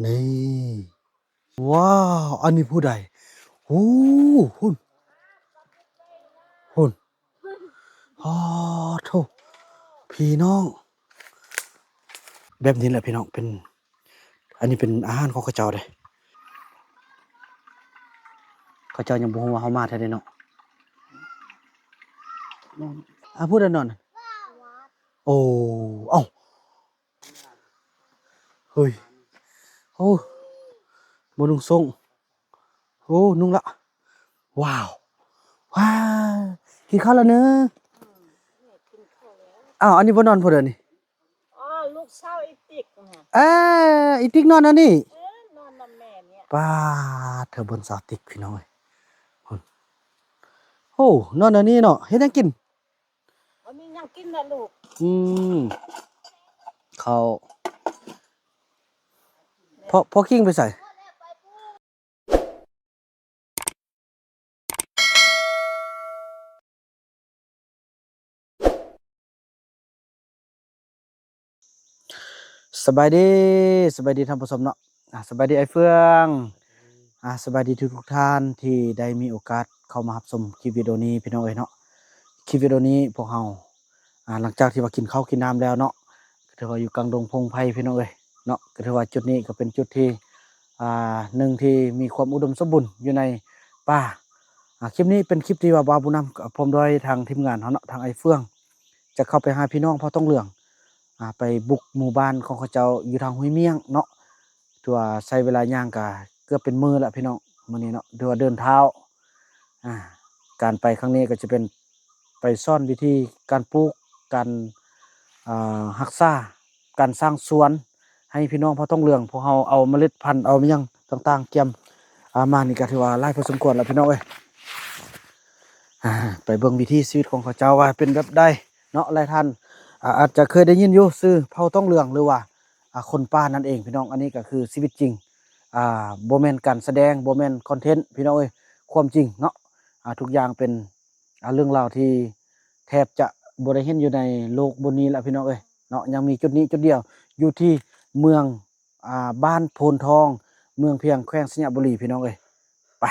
ນີ້ ວ້າວ ອັນນີ້ຜູ້ໃດ? ໂອ້ ພຸ້ນ ພຸ້ນ ອໍ ໂທ້ ພີ່ນ້ອງ ແບບນີ້ແຫຼະພີ່ນ້ອງ ເປັນ ອັນນີ້ເປັນອາຫານຂອງເຂົາເຈົ້າເດ້ ເຂົາເຈົ້າຍັງບໍ່ຮູ້ວ່າເຮົາມາເທື່ອເດ້ເນາະ ອາ ຜູ້ໃດນອນ ໂອ້ ເອົ້າ ເຮີ້ຍ ໂອ້ ບໍ່ນຸ່ງໂສ້ງ ໂອ້ ນຸ່ງລະ ວ້າວ ວ້າວ ກິນເຂົ້າລະເນີ ອ້າວ ອັນນີ້ບໍ່ນອນຜູ້ໃດນີ້ ອໍ ລູກສາວອີຕິກນະ ເອີ ອີຕິກນອນອັນນີ້ ເອີ ນອນນຳແມ່ນີ້ ປາດ ເທີ ເບິ່ງສາວຕິກພີ່ນ້ອງເອີຍ ໂອ້ ນອນອັນນີ້ເນາະ ເຮັດຫຍັງກິນ? ບໍ່ມີຫຍັງກິນນະລູກ ອືມ ເຂົ້າ ພໍ່ ພໍ່ຄິງໄປໃສ? ສະບາຍດີ ສະບາຍດີທ່ານຜູ້ຊົມເນາະ ອາ ສະບາຍດີອ້າຍເຟືອງ ອາ ສະບາຍດີທຸກໆທ່ານທີ່ໄດ້ມີໂອກາດເຂົ້າມາຮັບຊົມຄລິບວິດີໂອນີ້ພີ່ນ້ອງເອີຍເນາະ ຄລິບວິດີໂອນີ້ພວກເຮົາ ອາ ຫຼັງຈາກທີ່ວ່າກິນເຂົ້າກິນນ້ຳແລ້ວເນາະ ກໍຖືວ່າຢູ່ກາງດົງພົງໄພພີ່ນ້ອງເອີຍເນາະ ກໍຖືວ່າຈຸດນີ້ກໍເປັນຈຸດທີ່ ອາ ໜຶ່ງທີ່ມີຄວາມອຸດົມສົມບູນຢູ່ໃນປ່າ ອາ ຄລິບນີ້ເປັນຄລິບທີ່ວ່າບ່າວບຸນນຳ ອາ ພ້ອມດ້ວຍທາງທີມງານເຮົາເນາະ ທາງອ້າຍເຟືອງ ຈະເຂົ້າໄປຫາພີ່ນ້ອງເຜົ່າທອງເຫຼືອງ ອາ ໄປບຸກໝູ່ບ້ານຂອງເຂົາເຈົ້າຢູ່ທາງຫ້ວຍມ້ຽງເນາະ ຖືວ່າໃຊ້ເວລາຍ່າງກະເກືອບເປັນມື້ລະພີ່ນ້ອງ ມື້ນີ້ເນາະ ຖືວ່າເດີນເທົ້າ ອາ ການໄປຄັ້ງນີ້ກໍຈະເປັນໄປສອນວິທີການປູກ ການ ອາ ຮັກສາ ການສ້າງສວນ ໃຫ້ພີ່ນ້ອງເຜົ່າທອງເຫຼືອງ ພວກເຮົາເອົາເມລັດພັນ ເອົາຫຍັງຕ່າງໆກຽມ ອາ ມານີ້ກໍຖືວ່າຫຼາຍພໍສົມຄວນລະພີ່ນ້ອງເອີຍ ອາ ໄປເບິ່ງວິຖີຊີວິດຂອງເຂົາເຈົ້າວ່າເປັນແບບໃດເນາະ ຫຼາຍທ່ານ ອາ ອາດຈະເຄີຍໄດ້ຍິນຢູ່ຊື່ເຜົ່າທອງເຫຼືອງ ຫຼືວ່າ ອາ ຄົນປ່ານັ້ນເອງພີ່ນ້ອງ ອັນນີ້ກໍຄືຊີວິດຈິງ ອາ ບໍ່ແມ່ນການສະແດງ ບໍ່ແມ່ນຄອນເທັນພີ່ນ້ອງເອີຍ ຄວາມຈິງເນາະ ອາ ທຸກຢ່າງເປັນ ອາ ເລື່ອງລາວທີ່ແທບຈະບໍ່ໄດ້ເຫັນຢູ່ໃນໂລກບົນນີ້ລະພີ່ນ້ອງເອີຍເນາະ ຍັງມີຈຸດນີ້ຈຸດດຽວ ຢູ່ທີ່ເມືອງ ອາ ບ້ານໂພນທອງ ເມືອງພຽງ ແຂວງໄຊຍະບູລີພີ່ນ້ອງເອີຍ ໄປ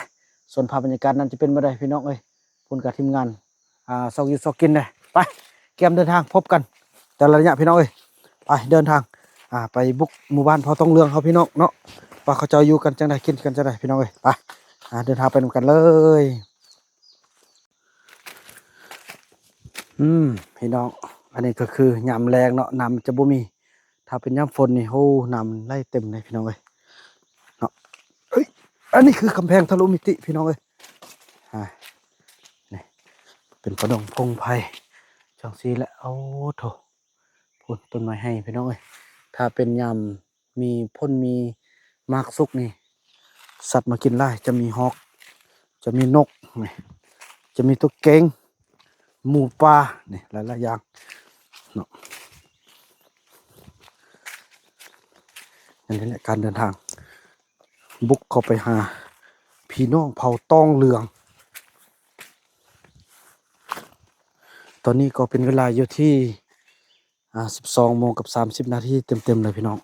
ສ່ວນພາບບັນຍາກາດນັ້ນຈະເປັນແບບໃດພີ່ນ້ອງເອີຍ ພຸ້ນກະທີມງານ ອາ ຊອກຢູ່ຊອກກິນເດ້ ໄປ ກຽມເດີນທາງ ພົບກັນແຕ່ລະໄລຍະພີ່ນ້ອງເອີຍ ໄປເດີນທາງ ອາ ໄປບຸກໝູ່ບ້ານເຜົ່າທອງເຫຼືອງເຮົາພີ່ນ້ອງເນາະ ວ່າເຂົາເຈົ້າຢູ່ກັນຈັ່ງໃດ ກິນກັນຈັ່ງໃດພີ່ນ້ອງເອີຍ ໄປ ອາ ເດີນທາງໄປນຳກັນເລີຍ. ອືມ ພີ່ນ້ອງ ອັນນີ້ກໍຄືຍາມແລ້ງເນາະ ນ້ຳຈະບໍ່ມີ ຖ້າເປັນຍາມຝົນນີ້ ໂອ້ ນ້ຳໄຫຼເຕັມເລີຍພີ່ນ້ອງເອີຍເນາະ ເອີຍ ອັນນີ້ຄືກຳແພງທະລຸມິຕິພີ່ນ້ອງເອີຍ ອາ ນີ້ເປັນປ່າດົງພົງໄພຈັ່ງຊີ້ແຫຼະ ໂອ້ໂທ້ ພຸ້ນ ຕົ້ນໄມ້ໃຫຍ່ພີ່ນ້ອງເອີຍ ຖ້າເປັນຍາມ ມີຜົນມີໝາກສຸກນີ້ ສັດມາກິນຫຼາຍ ຈະມີຮອກ ຈະມີນົກນີ້ ຈະມີຕົວເກັງ ໝູປ່ານີ້ ຫຼາຍໆຢ່າງເນາະ ອັນນີ້ແຫຼະການເດີນທາງ ບຸກເຂົ້າໄປຫາພີ່ນ້ອງເຜົ່າຕອງເຫຼືອງ ຕອນນີ້ກໍເປັນເວລາຢູ່ທີ່ ອາ ສິບສອງໂມງກັບສາມສິບນາທີເຕັມໆເລີຍພີ່ນ້ອງ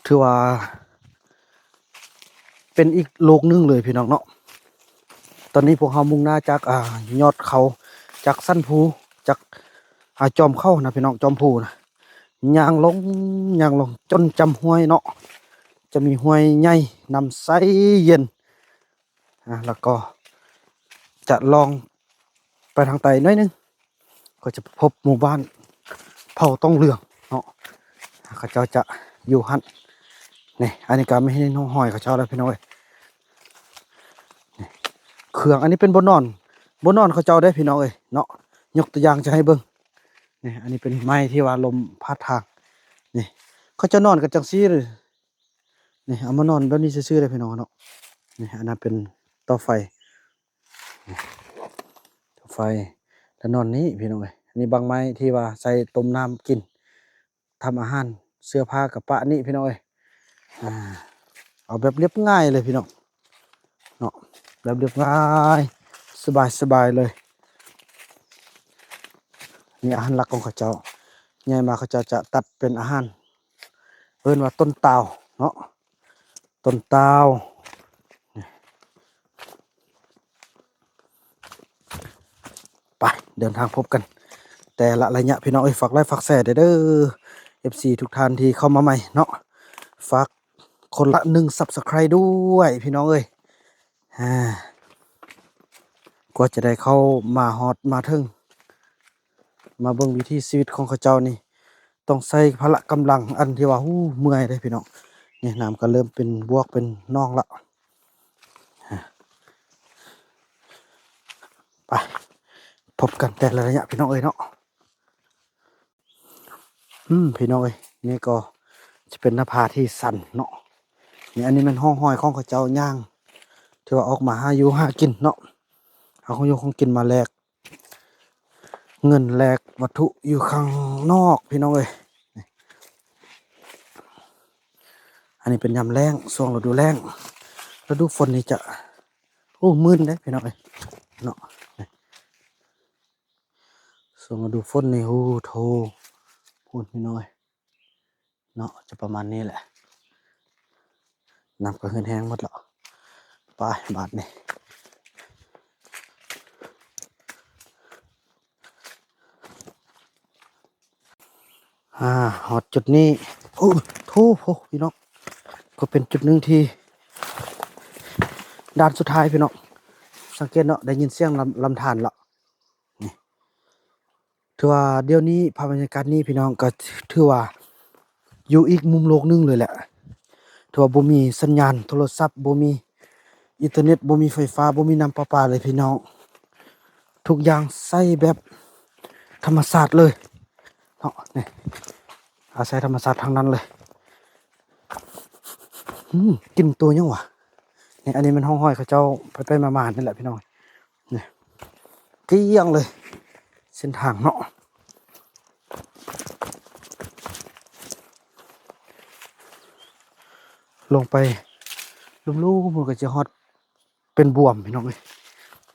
ຖືວ່າເປັນອີກໂລກໜຶ່ງເລີຍພີ່ນ້ອງເນາະ ຕອນນີ້ພວກເຮົາມຸ່ງໜ້າຈາກ ອາ ຍອດເຂົາ ຈາກສັນພູ ຈາກ ອາ ຈອມເຂົານະພີ່ນ້ອງ ຈອມພູນະ ຍ່າງລົງ ຍ່າງລົງຈົນຈຳຫ້ວຍເນາະ ຈະມີຫ້ວຍໃຫຍ່ ນ້ຳໃສເຢັນ ອາ ແລ້ວກໍຈະລ່ອງໄປທາງໃຕ້ໜ້ອຍໜຶ່ງ ກໍຈະພົບໝູ່ບ້ານເຜົ່າຕ້ອງເຫຼືອງເນາະ ເຂົາເຈົ້າຈະຢູ່ຫັ້ນ ນີ້ ອັນນີ້ກໍແມ່ນຮອຍເຂົາເຈົ້າແລ້ວພີ່ນ້ອງເອີຍ ນີ້ ເຄື່ອງ ອັນນີ້ເປັນບ່ອນນອນ ບ່ອນນອນເຂົາເຈົ້າເດ້ພີ່ນ້ອງເອີຍເນາະ ຍົກຕົວຢ່າງຈະໃຫ້ເບິ່ງ ນີ້ ອັນນີ້ເປັນໄມ້ທີ່ວ່າລົມພັດທາງ ນີ້ ເຂົາເຈົ້ານອນກັນຈັ່ງຊີ້ ນີ້ ເອົາມານອນແບບນີ້ຊື່ໆເດ້ພີ່ນ້ອງເນາະ ນີ້ ອັນນັ້ນເປັນເຕົາໄຟ ນີ້ ເຕົາໄຟ ແລ້ວນອນນີ້ພີ່ນ້ອງເອີຍ ນີ້ບັ້ງໄມ້ທີ່ວ່າໃສ່ຕົ້ມນ້ຳກິນ ທຳອາຫານ ເສື້ອຜ້າກະປະນີ້ພີ່ນ້ອງເອີຍ ອາ ເອົາແບບລຽບງ່າຍເລີຍພີ່ນ້ອງເນາະ ແບບລຽບງ່າຍ ສະບາຍໆເລີຍ ນີ້ອາຫານຫຼັກຂອງເຂົາເຈົ້າ ໃຫຍ່ມາເຂົາເຈົ້າຈະຕັດເປັນອາຫານ ເອີ້ນວ່າຕົ້ນຕາວເນາະ ຕົ້ນຕາວ. ໄປ ເດີນທາງພົບກັນແຕ່ລະໄລຍະ ພີ່ນ້ອງເອີຍ. ຝາກໄລຄ໌ ຝາກແຊແດ່ເດີ ເອັຟຊີ ທຸກທ່ານທີ່ເຂົ້າມາໃໝ່ເນາະ ຝາກຄົນລະໜຶ່ງ Subscribe ດ້ວຍ ພີ່ນ້ອງເອີຍ. ອາ ກວ່າຈະໄດ້ເຂົ້າມາຮອດມາເຖິງ ມາເບິ່ງວິຖີຊີວິດຂອງເຂົາເຈົ້ານີ້ ຕ້ອງໃຊ້ພະລະກຳລັງອັນທີ່ວ່າ ຫູ ເມື່ອຍເດ້ພີ່ນ້ອງ. ນີ້ນ້ຳກໍເລີ່ມເປັນບວກເປັນໜອງລະ. ໄປ ພົບກັນແຕ່ລະໄລຍະ ພີ່ນ້ອງເອີຍເນາະ. ອືມ ພີ່ນ້ອງເອີຍ ນີ້ກໍຈະເປັນໜ້າຜາທີ່ຊັນເນາະ. ນີ້ ອັນນີ້ແມ່ນຮ່ອງຮອຍຂອງເຂົາເຈົ້າຍ່າງ ທີ່ວ່າອອກມາຫາຢູ່ຫາກິນເນາະ ເອົາຂອງຢູ່ຂອງກິນມາແລກເງິນ ແລກວັດຖຸຢູ່ຂ້າງນອກ ພີ່ນ້ອງເອີຍ. ອັນນີ້ເປັນຍາມແລ້ງ ຊ່ວງລະດູແລ້ງ. ລະດູຝົນນີ້ຈະ ໂອ້ ມື່ນເດ້ພີ່ນ້ອງເອີຍເນາະ. ຊ່ວງລະດູຝົນນີ້ ໂອ້ໂທ ພຸ້ນພີ່ນ້ອງເອີຍເນາະ ຈະປະມານນີ້ແຫຼະ. ນ້ຳກໍເຮືອນແຫ້ງໝົດແລ້ວ. ໄປບາດນີ້ ອາ ຮອດຈຸດນີ້ ໂອ້ໂທ ໂອ້ ພີ່ນ້ອງ ກໍເປັນຈຸດໜຶ່ງທີ່ ດ່ານສຸດທ້າຍ ພີ່ນ້ອງ. ສັງເກດເນາະ ໄດ້ຍິນສຽງລຳ ລຳທານລະ. ນີ້ ຖືວ່າດຽວນີ້ ພາບບັນຍາກາດນີ້ ພີ່ນ້ອງ ກໍຖືວ່າຢູ່ອີກມຸມໂລກໜຶ່ງເລີຍແຫຼະ. ຖືວ່າບໍ່ມີສັນຍານໂທລະສັບ ບໍ່ມີອິນເຕີເນັດ ບໍ່ມີໄຟຟ້າ ບໍ່ມີນ້ຳປະປາເລີຍ ພີ່ນ້ອງ. ທຸກຢ່າງໃຊ້ແບບທຳມະຊາດເລີຍເນາະ. ນີ້ ອາໄສທຳມະຊາດທັງນັ້ນເລີຍ. ອືມ ກິ່ນຕົວຫຍັງຫວາ? ນີ້ ອັນນີ້ແມ່ນຮ່ອງຮອຍເຂົາເຈົ້າໄປໆມາໆນີ້ແຫຼະ ພີ່ນ້ອງ. ນີ້ ກ້ຽງເລີຍ ເສັ້ນທາງເນາະ. ລົງໄປລຸ່ມໆ ມັນກໍຈະຮອດ ເປັນບວມ ພີ່ນ້ອງເອີຍ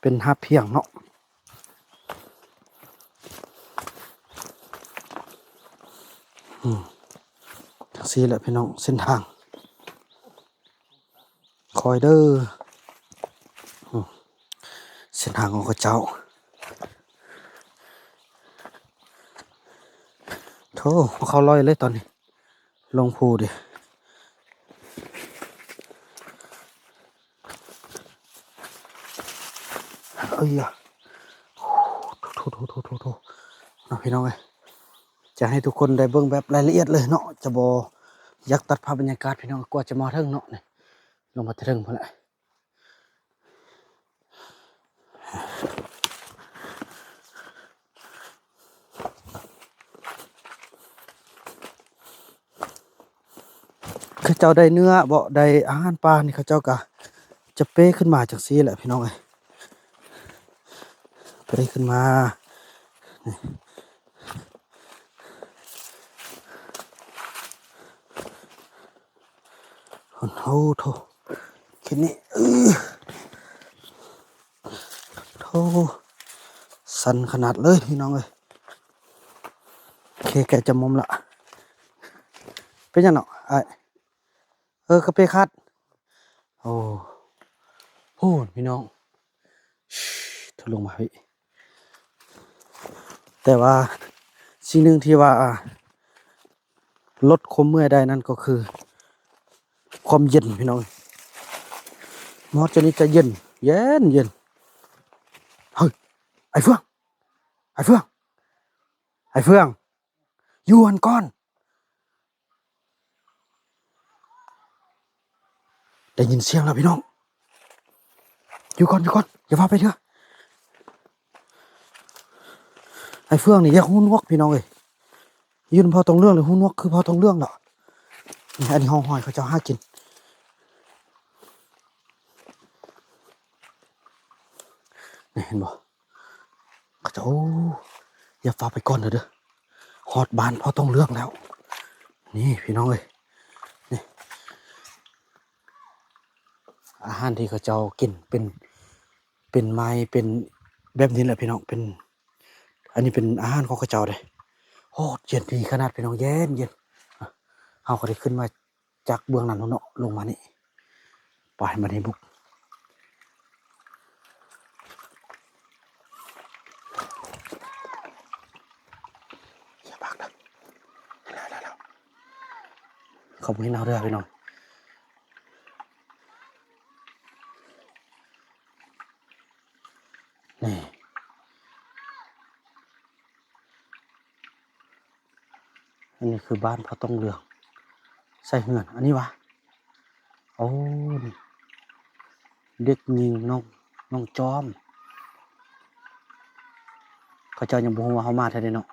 ເປັນຫາບພຽງເນາະ. ອືມ ຈັ່ງຊີ້ແຫຼະ ພີ່ນ້ອງ ເສັ້ນທາງ ຄອຍເດີ. ອືມ ເສັ້ນທາງຂອງເຂົາເຈົ້າ. ໂທ້ ເຂົ້າລອຍເລີຍຕອນນີ້. ລົງພູເດ້. ເອີຍ ໂທ້ໆໆໆໆ ເນາະ ພີ່ນ້ອງເອີຍ. ຈະໃຫ້ທຸກຄົນໄດ້ເບິ່ງແບບລາຍລະອຽດເລີຍເນາະ ຈະບໍ່ຢາກຕັດພາບບັນຍາກາດ ພີ່ນ້ອງ ກວ່າຈະມາເຖິງເນາະ. ນີ້ ລົງມາແຕ່ເທິງພຸ້ນແຫຼະ. ເຂົາເຈົ້າໄດ້ເນື້ອເບາະ ໄດ້ອາຫານປ່ານີ້ ເຂົາເຈົ້າກະຈະເປ້ຂຶ້ນມາຈັ່ງຊີ້ແຫຼະ ພີ່ນ້ອງເອີຍ ເປ້ຂຶ້ນມາ. ນີ້ ໂອ້ໂທ້ ເຂດນີ້ ເອີ ໂທ້ ຊັນຂະໜາດເລີຍ ພີ່ນ້ອງເອີຍ. ເຄ ໃກ້ຈະໝົມລະ. ເປັນຫຍັງເນາະອ້າຍ? ເອີ ກະເປ້ຂາດ. ໂອ້ ໂອ້ ພີ່ນ້ອງ ທະລຸງມາພີ່. ແຕ່ວ່າສິ່ງໜຶ່ງທີ່ວ່າ ອ່າ ລົດຄວາມເມື່ອຍໄດ້ນັ້ນກໍຄືຄວາມເຢັນ ພີ່ນ້ອງ. ມາຮອດຈຸດນີ້ຈະເຢັນ ເຢັນ ເຢັນ. ເຮີ້ຍ ອ້າຍເຟືອງ ອ້າຍເຟືອງ ອ້າຍເຟືອງ ຢູ່ຫັ້ນກ່ອນ. ໄດ້ຍິນສຽງແລ້ວພີ່ນ້ອງ ຢູ່ກ່ອນ ຢູ່ກ່ອນ ຢ່າຟ້າວໄປເທື່ອ. ໄອ້ເຟືອງນີ້ຢາກຫູໜວກພີ່ນ້ອງເອີຍ ຢູ່ນຳພໍ່ທອງເຫຼືອງນີ້ຫູໜວກຄືພໍ່ທອງເຫຼືອງລະ. ນີ້ ອັນນີ້ຮ່ອງຮອຍເຂົາເຈົ້າຫາກິນ ນີ້ເຫັນບໍ່? ເຂົາເຈົ້າ ໂອ້ ຢ່າຟ້າວໄປກ່ອນເດີ ຮອດບ້ານພໍ່ທອງເຫຼືອງແລ້ວ. ນີ້ພີ່ນ້ອງເອີຍ ນີ້ ອາຫານທີ່ເຂົາເຈົ້າກິນເປັນ ເປັນໄມ້ ເປັນແບບນີ້ແຫຼະພີ່ນ້ອງ ເປັນ ອັນນີ້ເປັນອາຫານຂອງເຂົາເຈົ້າເດ້. ໂອ້ ເຢັນດີຂະໜາດພີ່ນ້ອງ ເຢັນໆ. ເຮົາກໍໄດ້ຂຶ້ນມາຈາກເບື້ອງນັ້ນເນາະ ລົງມານີ້. ໄປ ບັດນີ້ບຸກ. ຢ່າປາກເດີ. ເຂົາບໍ່ເຫັນເຮົາເດີພີ່ນ້ອງ. ນີ້ ອັນນີ້ຄືບ້ານພໍ່ຕ້ອງເຫຼືອງ ໃສ່ເຮືອນ ອັນນີ້ຫວາ? ໂອ້ ນີ້ ເດັກຍິງນ້ອງ ນ້ອງຈອມ ເຂົາເຈົ້າຍັງບໍ່ຮູ້ວ່າເຮົາມາເທື່ອເດເນາະ.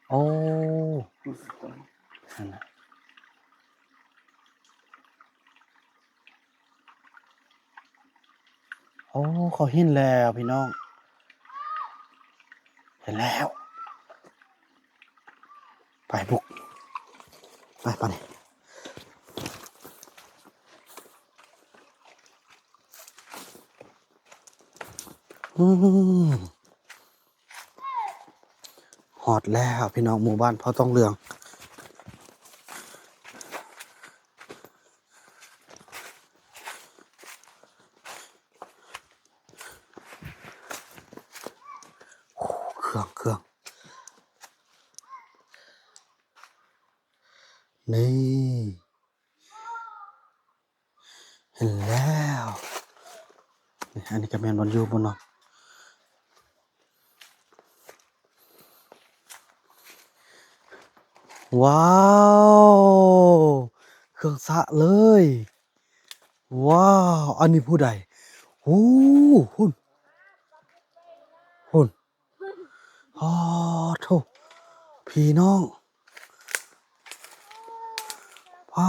ໂອ້ ຫັ້ນນະ. ໂອ້ ເຂົາເຫັນແລ້ວພີ່ນ້ອງ ເຫັນແລ້ວ. ໄປບຸກ ໄປ ໄປນີ້. ອືມ ຮອດແລ້ວພີ່ນ້ອງ ໝູ່ບ້ານພໍ່ຕ້ອງເຫຼືອງ. ໂອ້ ເຄື່ອງ ເຄື່ອງ ນີ້ ເຫັນແລ້ວ. ນີ້ ອັນນີ້ກໍແມ່ນບ່ອນຢູ່ບ່ອນນອນ. ວ້າວ ເຄື່ອງສະເລີຍ. ວ້າວ ອັນນີ້ຜູ້ໃດ? ໂອ້ ພຸ້ນ ພຸ້ນ. ອ້າໂທ້ ພີ່ນ້ອງ ອ້າ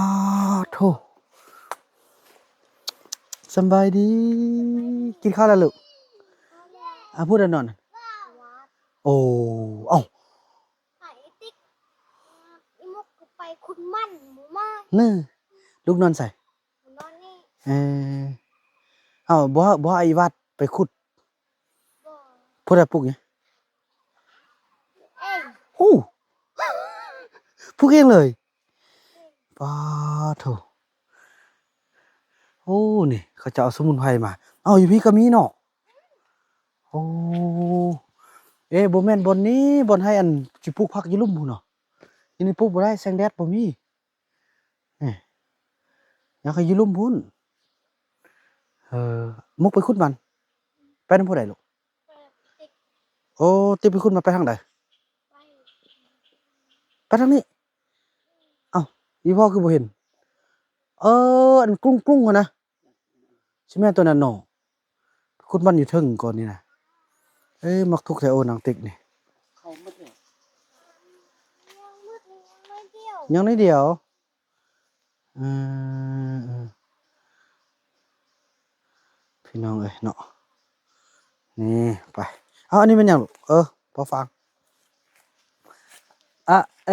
ໂທ້. ສຳບາຍດີ ກິນເຂົ້າແລ້ວລູກ? ອາ ຜູ້ໃດນອນ? ໂອ້ ເອົ້າ ໄປຕິກ ອີໝົກກໍໄປຂຸດມັນບໍ່ມາ. ເນີ ລູກນອນໃສ? ນອນນີ້. ເອີ ເອົ້າ ບໍ່ ບໍ່ໃຫ້ອີຫວັດໄປຂຸດ? ບໍ່. ຜູ້ໃດປຸກນີ້? ເອງ. ໂອ້ ປຸກເອງເລີຍ. ປາໂທ້ ໂອ້ ນີ້ເຂົາເຈົ້າເອົາສະໝຸນໄພມາ. ເອົ້າ ຢູ່ພີ້ກໍມີເນາະ. ໂອ້ ເອ ບໍ່ແມ່ນບ່ອນນີ້ ບ່ອນໃຫ້ອັນ ຊິປູກຜັກຢູ່ລຸ່ມພຸ້ນເນາະ. ຢູ່ນີ້ປູກບໍ່ໄດ້ ແສງແດດບໍ່ມີ. ນີ້ ຢາກໃຫ້ຢູ່ລຸ່ມພຸ້ນ. ເອີ ມຸກໄປຂຸດມັນ ໄປນຳຜູ້ໃດລູກ? ໂອ້ ຕິກໄປຂຸດມັນໄປທາງໃດ? ໄປທາງນີ້. ເອົ້າ ອີພໍ່ຄືບໍ່ເຫັນ? ເອີ ອັນກຸ້ງໆຫັ້ນນະ. ຊິແມ່ນຕົວນັ້ນເນາະ. ໄປຂຸດມັນຢູ່ເທິງກ່ອນນີ້ນະ. ເອີ ມັກທຸກແທ້ ໂອ້ ນາງຕິກນີ້. ເຂົ້າໝົດແລ້ວ. ຍັງໜ້ອຍດຽວ. ເອີ ເອີ ພີ່ນ້ອງເອີຍເນາະ. ນີ້ ໄປ. ເອົ້າ ອັນນີ້ແມ່ນຫຍັງລູກ? ເອີ ພໍຟັງ. ອະເອ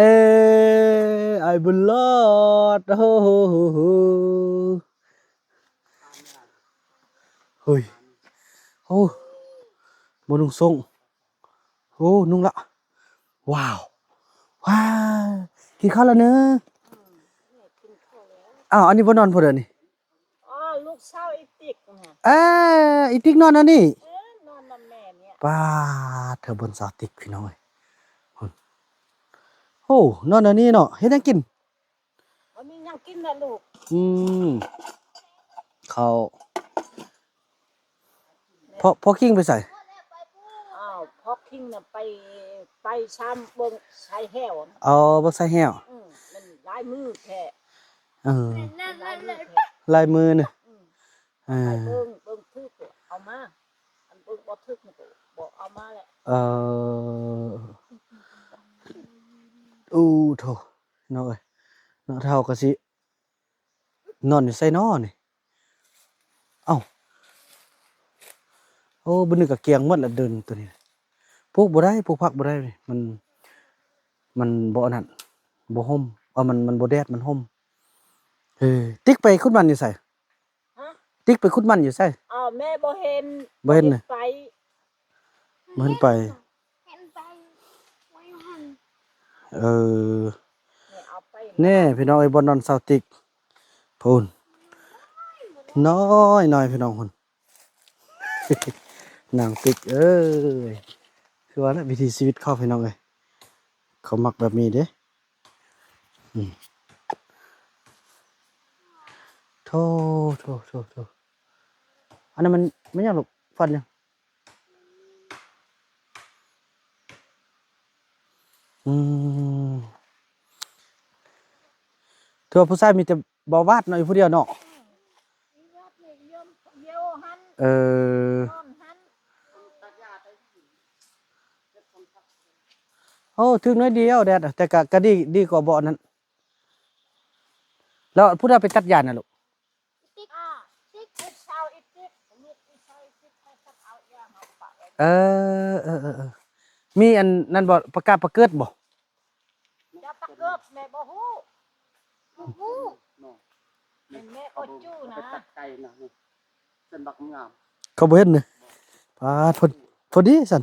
ອ້າຍບຸນລອດ. ໂອ້ໂຫ ເຮີ້ຍ ໂອ້ ບໍ່ນຸ່ງໂສ້ງ. ໂອ້ ນຸ່ງລະ. ວ້າວ ວ້າວ ກິນເຂົ້າແລ້ວເນີ. ອືມ ກິນເຂົ້າແລ້ວ. ອ້າວ ອັນນີ້ບໍ່ນອນຜູ້ໃດນີ້? ອໍ ລູກສາວອີຕິກນະ. ເອີ ອີຕິກນອນອັນນີ້. ເອີ ນອນນຳແມ່ນີ້. ປາດ ເທີ ບ່ອນສາວຕິກ ພີ່ນ້ອງເອີຍ. ໂອ້ ນອນອັນນີ້ເນາະ. ເຮັດຫຍັງກິນ? ບໍ່ມີຫຍັງກິນນະລູກ. ອືມ ເຂົ້າ. ພໍ່ ພໍ່ຄິງໄປໃສ? ອ້າວ ພໍ່ຄິງນະໄປ ໄປຊາມເບິ່ງຊາຍແຫ້ວນະ. ອໍ ເບິ່ງຊາຍແຫ້ວ. ອືມ ມັນຫຼາຍມື້ແທ້. ເອີ ຫຼາຍມື້ແທ້ ຫຼາຍມື້ນະ. ອືມ ເອີ ໄປເບິ່ງ ເບິ່ງຖືກກໍເອົາມາ ອັນເບິ່ງບໍ່ຖືກນີ້ກໍບໍ່ເອົາມາແຫຼະ. ເອີ ໂອ້ໂທ້ ເນາະເອີຍ ເນາະ ເຖົ້າກໍຊິ ນອນຢູ່ໃສນໍນີ້? ເອົ້າ ໂອ້ ບຶດນີ້ກໍກຽງໝົດລະ ເດີ່ນໂຕນີ້. ປູກບໍ່ໄດ້ ປູກຜັກບໍ່ໄດ້ ມັນ ມັນບໍ່ອັນນັ້ນ ບໍ່ຮົ່ມ ເອີ ມັນ ມັນບໍ່ແດດ ມັນຮົ່ມ. ເອີ ຕິກໄປຂຸດມັນຢູ່ໃສ? ຮະ? ຕິກໄປຂຸດມັນຢູ່ໃສ? ອ້າວ ແມ່ບໍ່ເຫັນ ບໍ່ເຫັນ ບໍ່ເຫັນ ໄປ. ມັນໄປ ເຫັນໄປ ໄວ້ຫັ້ນ ເອີ ແນ່ພີ່ນ້ອງເອີຍ ບ່ອນນອນສາວຕິກ ພຸ້ນ ນ້ອຍໆ ພີ່ນ້ອງ ພຸ້ນ ນາງຕິກເອີຍ ຄືວ່າແຫຼະ ວິຖີຊີວິດເຂົາ ພີ່ນ້ອງເອີຍ ເຂົາມັກແບບນີ້ເດ້ ອືມ ໂທ້ ໂທ້ ໂທ້ ໂທ້ ອັນນັ້ນມັນ ມັນຫຍັງລູກ? ຟັນຫຍັງ? ອືມ ຖືວ່າຜູ້ຊາຍມີແຕ່ເບົາວາດເນາະ ຢູ່ຜູ້ດຽວເນາະ ເອີ ໂອ້ ຖືກໜ້ອຍດຽວແດດ ແຕ່ກະ ກະດີ ດີກວ່າເບາະນັ້ນ ແລ້ວຜູ້ໃດໄປຕັດຢານນະລູກ? ຕິກ ຕິກ ໄອ້ເຊົາ ອີຕິກ ລູກ ອີເຊົາ ອີຕິກ ໄປຕັດເອົາຢາມາປະໄວ້ ເອີ ເອີ ເອີ ເອີ ມີອັນນັ້ນບໍ່ ປະກາດປະເກີດບໍ່? ຢ່າປະເກີດ ແມ່ບໍ່ຮູ້ ບໍ່ຮູ້ ແມ່ ແມ່ອົດຢູ່ນະ ເຂົາບໍ່ເຫັນນີ້ ປາດ ພໍ ພໍດີຊັ້ນ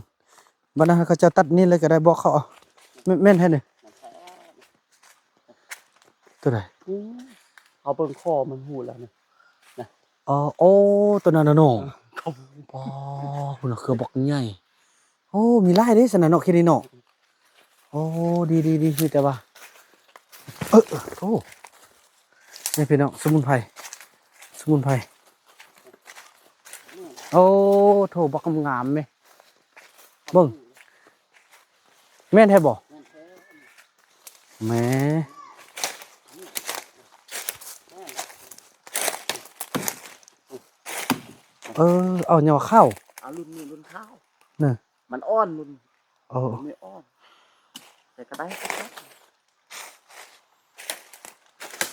ບັດນັ້ນເຂົາເຈົ້າຕັດນີ້ເລີຍກໍໄດ້ ບອກເຂົາເອົາ ແມ່ນ ແມ່ນແທ້ນີ້ ຕົວໃດ? ອືມ ເຮົາເບິ່ງຄໍມັນຮູ້ແລ້ວນີ້ ນະ ອໍ ໂອ້ ຕົວນັ້ນນະເນາະ ເອີ ປາດ ພຸ້ນນະ ເຄືອບັກໃຫຍ່ ໂອ້ ມີຫຼາຍເດ້ຊັ້ນນະເນາະ ເຂດນີ້ເນາະ ໂອ້ ດີໆໆ ມີແຕ່ວ່າ ເອີ ໂອ້ ນີ້ພີ່ນ້ອງ ສະໝຸນໄພ ສະໝຸນໄພ ໂອ້ ໂທ້ ບັກງາມໆ ເມ ເບິ່ງ ແມ່ນແທ້ບໍ່? ແມ່ ເອີ ເອົາຫຍັງວ່າ ຂາວ ເອົາ ລຸ້ນນີ້ລຸ້ນຂາວ ນະ ມັນອ່ອນລຸ້ນ ເອີ ມັນອ່ອນ ແຕ່ກໍໄດ້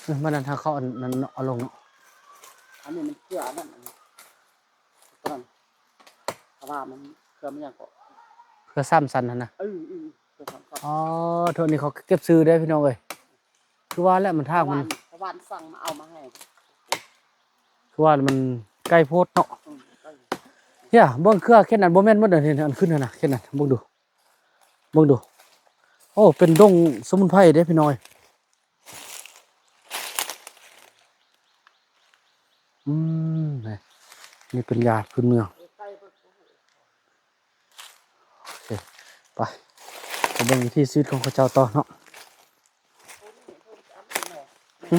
ເອີ ມັນນັ້ນ ຖ້າເຂົາອັນນັ້ນເນາະ ເອົາລົງເນາະ ອັນນີ້ມັນເຄືອອັນນັ້ນ ອັນນີ້ ຕອນ ເພາະວ່າມັນເຄືອມັນຫຍັງເກາະ ເຄືອສາມຊັ້ນຫັ້ນນະ ເອີ ເອີ ເຄືອສາມຊັ້ນ ອໍ ໂທດ ນີ້ເຂົາເກັບຊື້ເດ້ພີ່ນ້ອງເອີຍ ຄືວ່າແຫຼະ ມັນທາກມັນ ເຂົາຫວ່ານ ເຂົາຫວ່ານສັ່ງມາເອົາມາໃຫ້ ຄືວ່າມັນໃກ້ໂພດເນາະ ອືມ ໃກ້ ເຮີຍ ເບິ່ງເຄືອເຂດນັ້ນບໍ່ແມ່ນໝົດເດ້ ອັນຂຶ້ນຫັ້ນນະ ເຂດນັ້ນ ເບິ່ງດູ ເບິ່ງດູ ໂອ້ ເປັນດົງສະໝຸນໄພເດ້ພີ່ນ້ອງເອີຍ ອືມ ນີ້ ນີ້ເປັນຢາພື້ນເມືອງ ໂອເຄ ໄປ ໄປເບິ່ງວິຖີຊີວິດຂອງເຂົາເຈົ້າຕໍ່ເນາະ ຫຶ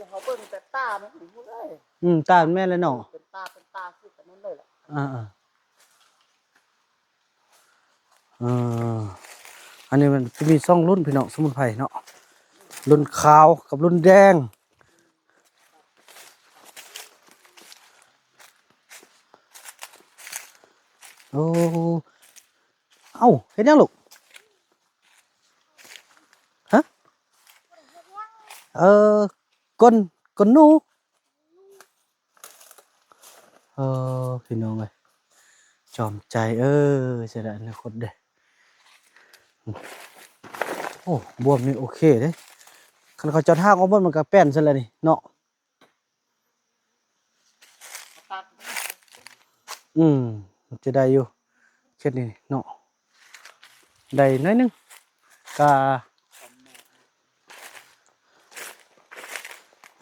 ເຮົາເບິ່ງແຕ່ຕາມັນເຫັນໝົດເລີຍ ອືມ ຕາມັນແມ່ນແລ້ວເນາະ ເປັນຕາ ເປັນຕາຄືກັນນັ້ນເລີຍແຫຼະ ອ່າໆ ເອີ ອັນນີ້ມັນຈະມີສອງລຸ້ນພີ່ນ້ອງ ສະໝຸນໄພເນາະ ລຸ້ນຂາວກັບລຸ້ນແດງ ໂອ້ ເອົ້າ ເຮັດຫຍັງລູກ? ຮະ? ເອີ ກົ້ນ ກົ້ນໜູ. ເອີ ພີ່ນ້ອງເອີຍ ຈອມໃຈເອີ ເສຍດາຍອະນາຄົດເດ້. ໂອ້ ບວມນີ້ໂອເຄເດ້ ຄັນເຂົາເຈົ້າຖາກອອກໝົດມັນກໍແປ້ນຊັ້ນແຫຼະນີ້ເນາະ. ອືມ ຈະໄດ້ຢູ່ ເຂດນີ້ເນາະ ໄດ້ໜ້ອຍໜຶ່ງ ກະ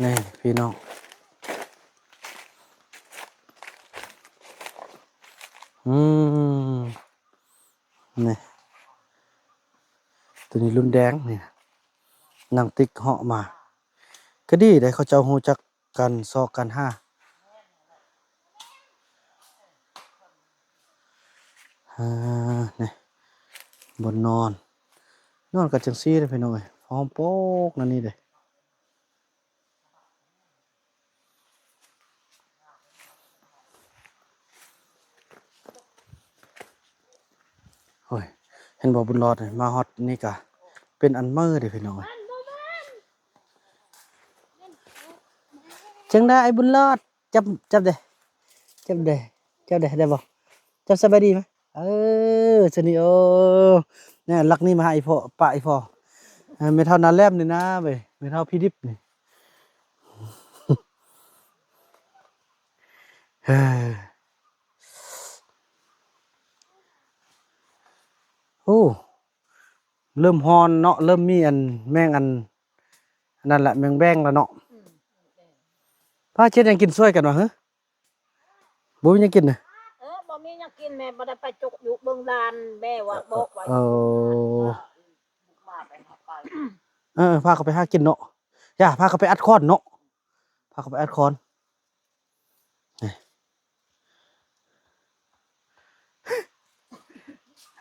ນີ້ພີ່ນ້ອງ ອືມ ນີ້ ໂຕນີ້ລຸ້ນແດງນີ້ ນາງຕິກເຫາະມາ ກະດີເດ້ ເຂົາເຈົ້າຮູ້ຈັກ ກັນຊອກກັນຫາ ເອີ ນີ້ ບ່ອນນອນ ນອນກັນຈັ່ງຊີ້ເດ້ພີ່ນ້ອງເອີຍ ພ້ອມໂປກນັ້ນນີ້ເດ້. ໂອ້ຍ ເຫັນບໍ່ ບຸນລອດ ມາຮອດນີ້ກະເປັນອັນໃໝ່ເດ້ພີ່ນ້ອງເອີຍ. ຈັ່ງໃດອ້າຍບຸນລອດ ຈັບ ຈັບເດ້ ຈັບເດ້ ຈັບເດ້ ໄດ້ບໍ່? ຈັບສະບາຍດີໄໝ? ເອີ ຊະນີໂອ ແນ່ ລັກນີ້ມາຫາອີ່ພໍ່ ປະອີ່ພໍ່ ເອີ ແມ່ເຖົ້ານາແຫຼມນີ້ນາເວີຍ ແມ່ເຖົ້າພີດິບນີ້ ເອີ. ເອີ ອ້ ເລີ່ມຮ້ອນເນາະ ເລີ່ມມີອັນແມງອັນ ອັນນັ້ນລະ ແມງແບງລະເນາະ. ອືມ ພາເຮັດຫຍັງກິນຊ່ວຍກັນວະ ເຮີ? ບໍ່ມີຫຍັງກິນນະ? ເອີ ບໍ່ມີຫຍັງກິນ ແມ່ບໍ່ໄດ້ໄປຈົກຢູ່ເບິ່ງຫຼານ ແມ່ວ່າບອກວ່າ ເອີ ເອີ ພາເຂົາໄປຫາກິນເນາະ ຢ່າ ພາເຂົາໄປອັດຄອນເນາະ ພາເຂົາໄປອັດຄອນ.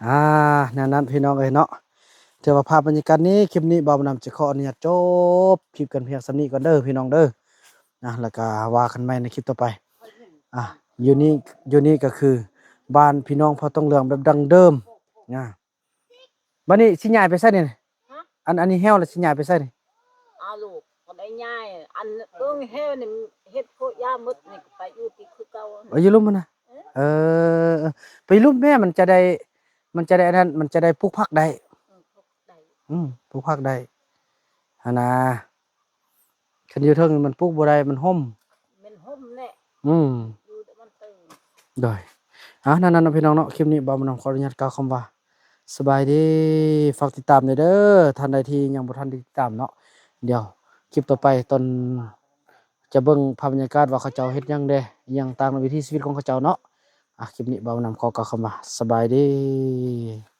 ອ່າ ແນວນັ້ນພີ່ນ້ອງເອີຍເນາະ ຖືວ່າພາບບັນຍາກາດນີ້ ຄລິບນີ້ບ່າວບຸນນຳຈະຂໍອະນຸຍາດຈົບຄລິບກັນພຽງສ່ຳນີ້ກ່ອນເດີພີ່ນ້ອງເດີ ນະ ແລ້ວກະວ່າກັນໃໝ່ໃນຄລິບຕໍ່ໄປ. ອ່າ ຢູ່ນີ້ ຢູ່ນີ້ກະຄືບ້ານພີ່ນ້ອງເຜົ່າຕົງເຫຼືອງແບບດັ້ງເດີມນະ. ບັດນີ້ຊິຍ້າຍໄປໃສນີ້? ຮະ? ອັນ ອັນນີ້ແຫ້ວແລ້ວຊິຍ້າຍໄປໃສນີ້? ອາ ລູກກໍໄດ້ຍ້າຍ ອັນເອີງແຫ້ວນີ້ເຮັດໂພະຢາໝົດ ນີ້ກໍໄປຢູ່ທີ່ຄືເກົ່າ ໄປຢູ່ລຸ່ມຫັ້ນນະ. ເອີ ເອີ ໄປລຸ່ມແມ່ ມັນຈະໄດ້ ມັນຈະໄດ້ອັນນັ້ນ ມັນຈະໄດ້ປູກຜັກໄດ້ ອືມ ປູກຜັກໄດ້ ອືມ ປູກຜັກໄດ້ຫັ້ນນະ. ຄັນຢູ່ເທິງມັນປູກບໍ່ໄດ້ ມັນຮົ່ມ ມັນຮົ່ມແຫຼະ ອືມ ຢູ່ແຕ່ມັນຕື່ນ ໂດຍ ອ່າ ນັ້ນໆ ເນາະ ພີ່ນ້ອງເນາະ ຄລິບນີ້ບ່າວບຸນນຳຂໍອະນຸຍາດກ່າວຄຳວ່າ ສະບາຍດີ ຝາກຕິດຕາມແດ່ເດີ ທ່ານໃດທີ່ຍັງບໍ່ທັນໄດ້ຕິດຕາມເນາະ ດຽວຄລິບຕໍ່ໄປຕອນຈະເບິ່ງພາບບັນຍາກາດວ່າເຂົາເຈົ້າເຮັດຫຍັງແດ່ ອີ່ຫຍັງຕ່າງໃນວິຖີຊີວິດຂອງເຂົາເຈົ້າເນາະ. ອ່າ ຄລິບນີ້ບ່າວບຸນນຳຂໍກ່າວຄຳວ່າ ສະບາຍດີ.